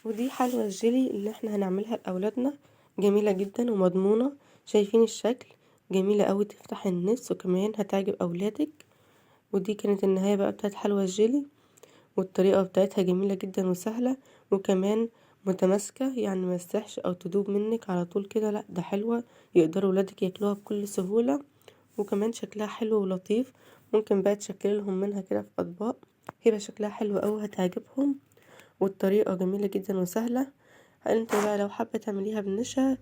ودي حلوى الجيلي اللي احنا هنعملها لأولادنا، جميلة جدا ومضمونة. شايفين الشكل؟ جميلة قوي، تفتح النفس، وكمان هتعجب أولادك. ودي كانت النهاية بقى بتاعت حلوى الجيلي، والطريقة بتاعتها جميلة جدا وسهلة، وكمان متماسكة، يعني ما تسحش أو تدوب منك على طول كده، لا ده حلوة يقدروا ولادك ياكلوها بكل سهولة، وكمان شكلها حلو ولطيف. ممكن بقى تشكلي لهم منها كده في أطباق، هيبقى شكلها حلو قوي، هتعجبهم. والطريقة جميلة جدا وسهلة. انت بقى لو حابة تعمليها بالنشا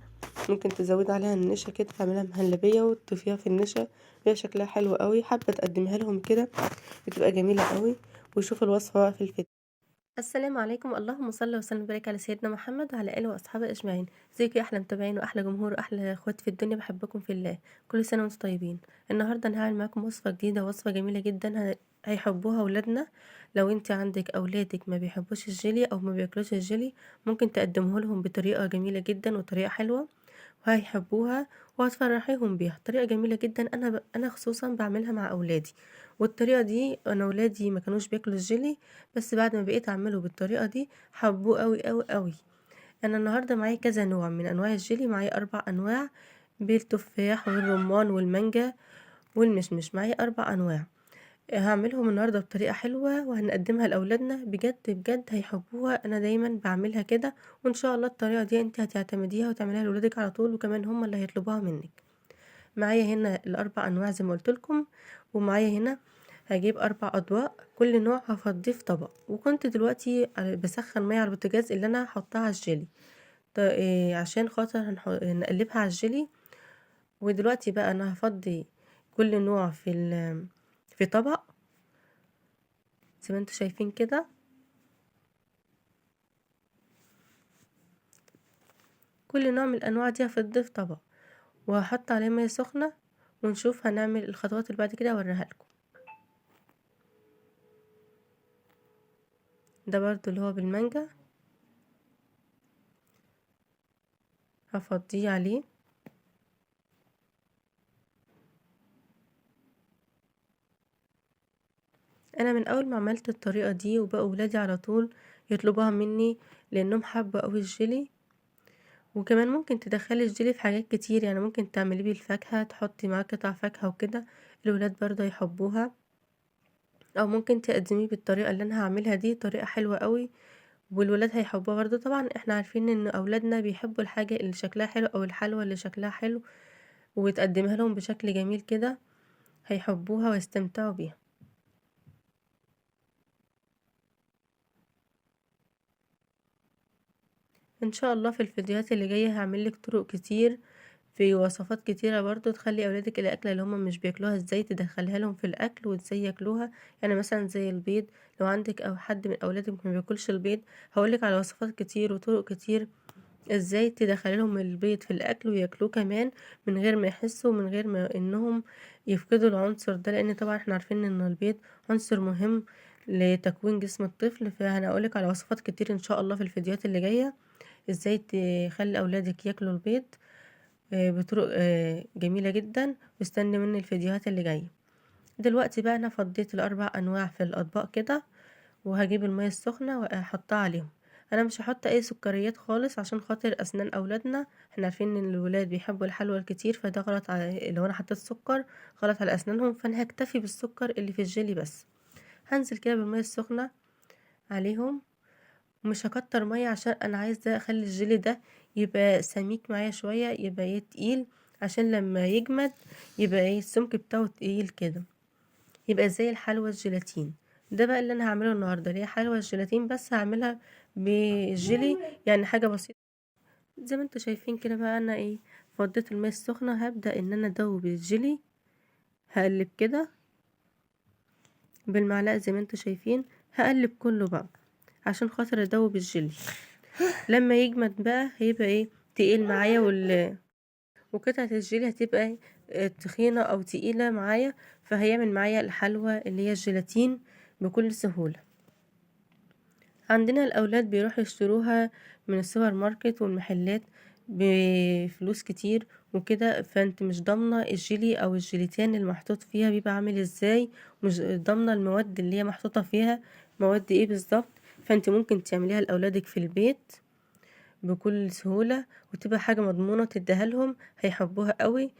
ممكن تزودي عليها النشا كده، تعمليها مهلبية وتضيفيها في النشا، هي شكلها حلو قوي. حابة تقدميها لهم كده بتبقى جميلة قوي. وشوفوا الوصفة بقى في الفيديو. السلام عليكم، اللهم صل وسلم وبارك على سيدنا محمد وعلى اله واصحابه اجمعين. ازيكم يا احلى متابعين واحلى جمهور واحلى اخوات في الدنيا، بحبكم في الله، كل سنه وانتم طيبين. النهارده انا هعمل معاكم وصفه جديده، وصفه جميله جدا هيحبوها اولادنا. لو انت عندك اولادك ما بيحبوش الجيلي او ما بياكلوش الجيلي، ممكن تقدمه لهم بطريقه جميله جدا وطريقه حلوه وهيحبوها وهتفرحيهم بيها. طريقه جميله جدا، انا خصوصا بعملها مع اولادي، والطريقه دي انا اولادي ما كانوش بياكلوا الجيلي، بس بعد ما بقيت اعمله بالطريقه دي حبوه قوي قوي قوي. انا النهارده معايا كذا نوع من انواع الجيلي، معايا 4 انواع، بالتفاح والرمان والمانجا والمشمش، معايا 4 انواع. هعملهم النهارده بطريقه حلوه وهنقدمها لاولادنا، بجد بجد هيحبوها. انا دايما بعملها كده، وان شاء الله الطريقه دي انت هتعتمديها وتعمليها لاولادك على طول، وكمان هم اللي هيطلبوها منك. معايا هنا الاربع انواع زي ما قلت لكم، ومعايا هنا هجيب 4 اطباق، كل نوع هفضيه في طبق. وكنت دلوقتي بسخن ميه على البوتاجاز اللي انا هحطها على الجيلي، عشان خاطر نقلبها على الجيلي. ودلوقتي بقى انا هفضي كل نوع في طبق زي ما انتوا شايفين كده. كل نوع من الانواع دي هفضيه في طبق، وهحط عليه ميه سخنه، ونشوف هنعمل الخطوات اللي بعد كده اوريها لكم. ده برضو اللي هو بالمانجا هفضيه عليه. انا من اول ما عملت الطريقه دي وبقوا ولادي على طول يطلبوها مني، لانهم حبوا قوي الجيلي. وكمان ممكن تدخلي الجيلي في حاجات كتير، يعني ممكن تعمليه بالفاكهه، تحطي معاه قطع فاكهه وكده، الولاد برضه يحبوها. او ممكن تقدميه بالطريقه اللي انا هعملها دي، طريقه حلوه قوي والولاد هيحبوها برضه. طبعا احنا عارفين ان اولادنا بيحبوا الحاجه اللي شكلها حلو او الحلوه اللي شكلها حلو، وتقدمها لهم بشكل جميل كده هيحبوها ويستمتعوا بيها. ان شاء الله في الفيديوهات اللي جايه هعمل لك طرق كتير في وصفات كتيره برضو تخلي اولادك الاكله اللي هم مش بياكلوها ازاي تدخلها لهم في الاكل وازاي ياكلوها. يعني مثلا زي البيض، لو عندك او حد من اولادك ما بياكلش البيض، هقولك على وصفات كتير وطرق كتير ازاي تدخلي لهم البيض في الاكل وياكلوه كمان من غير ما يحسوا، من غير ما انهم يفقدوا العنصر ده، لان طبعا احنا عارفين ان البيض عنصر مهم لتكوين جسم الطفل. فانا هقولك على وصفات كتير ان شاء الله في الفيديوهات اللي جايه ازاي تخلي اولادك ياكلوا البيض بطرق جميله جدا، واستني مني الفيديوهات اللي جايه. دلوقتي بقى انا فضيت الاربع انواع في الاطباق كده، وهجيب الميه السخنه واحطها عليهم. انا مش هحط اي سكريات خالص عشان خاطر اسنان اولادنا، احنا عارفين ان الولاد بيحبوا الحلوى الكتير، فده غلط على لو انا حطيت سكر غلط على اسنانهم، فانا هكتفي بالسكر اللي في الجيلي بس. هنزل كده بالميه السخنه عليهم، ومش هكتر ميه عشان انا عايزه اخلي الجيلي ده يبقى سميك معايا شويه، يبقى ايه تقيل، عشان لما يجمد يبقى ايه السمك بتاعه تقيل كده، يبقى زي الحلوى الجيلاتين. ده بقى اللي انا هعمله النهارده، اللي هي حلوى الجيلاتين، بس هعملها بالجيلي، يعني حاجه بسيطه زي ما انتوا شايفين كده. بقى انا ايه فضيت الميه السخنه، هبدا ان انا ادوب الجيلي، هقلب كده بالمعلقه زي ما انتوا شايفين، هقلب كله بقى عشان خاطر ادوب الجيلي. لما يجمد بقى هيبقى ايه تقيل معايا، وقطعه الجيلي هتبقى تخينه او تقيله معايا، فهيعمل معايا الحلوى اللي هي الجيلاتين بكل سهوله. عندنا الاولاد بيروحوا يشتروها من السوبر ماركت والمحلات بفلوس كتير وكده، فانت مش ضامنه الجيلي او الجيلاتين اللي محطوط فيها بيبقى عامل ازاي، مش ضامنه المواد اللي هي محطوطه فيها مواد ايه بالظبط. فانت ممكن تعمليها لاولادك في البيت بكل سهولة، وتبقى حاجة مضمونة تديها لهم، هيحبوها قوي.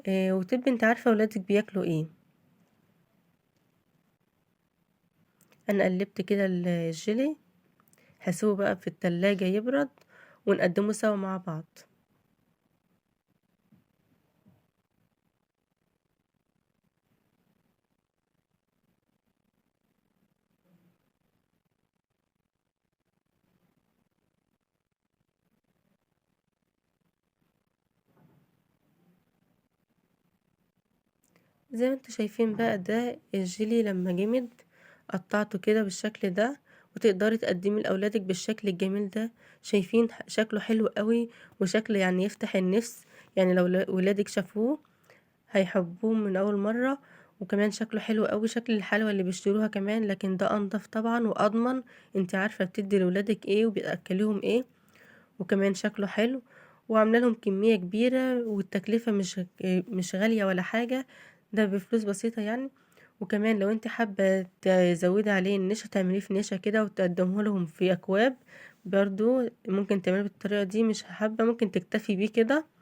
وتبقي انت عارفة ولادك بياكلوا ايه. انا قلبت كده الجيلي، هسيبه بقى في التلاجة يبرد ونقدمه سوا مع بعض. زي ما انتوا شايفين بقى ده الجيلي لما جمد قطعته كده بالشكل ده، وتقدري تقدمي لاولادك بالشكل الجميل ده. شايفين شكله حلو قوي، وشكل يفتح النفس، لو ولادك شافوه هيحبوه من اول مرة. وكمان شكله حلو قوي، شكل الحلوى اللي بيشتروها كمان، لكن ده انضف طبعا واضمن. انت عارفة بتدي لولادك ايه وبيأكليهم ايه، وكمان شكله حلو، وعامله لهم كمية كبيرة، والتكلفة مش غالية ولا حاجة، ده بفلوس بسيطة. وكمان لو انت حابة تزودي عليه النشا تعمليه في نشا كده وتقدمه لهم في اكواب، برضو ممكن تعمليه بالطريقة دي. مش حابة ممكن تكتفي بيه كده.